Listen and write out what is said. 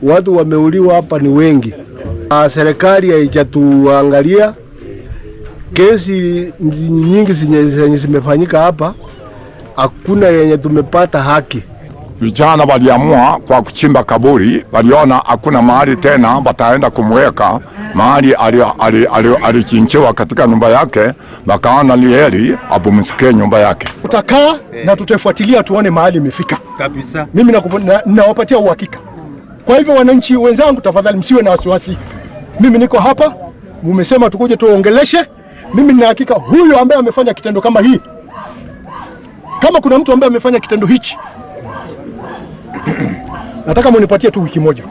Watu wameuliwa hapa ni wengi. Serikali haijatuangalia. Kesi nyingi zenye zimefanyika hapa, hakuna yenye tumepata haki. Vijana waliamua kwa kuchimba kaburi, waliona hakuna mahali tena wataenda kumweka mahali alichinjiwa katika nyumba yake, wakaona ni heri apumzikie nyumba yake. Tutakaa na tutafuatilia tuone mahali imefika kabisa. Mimi nawapatia uhakika. Kwa hivyo wananchi wenzangu, tafadhali msiwe na wasiwasi. Mimi niko hapa, mumesema tukuje tuongeleshe. Mimi nina hakika huyu ambaye amefanya kitendo kama hii, kama kuna mtu ambaye amefanya kitendo hichi nataka munipatie tu wiki moja.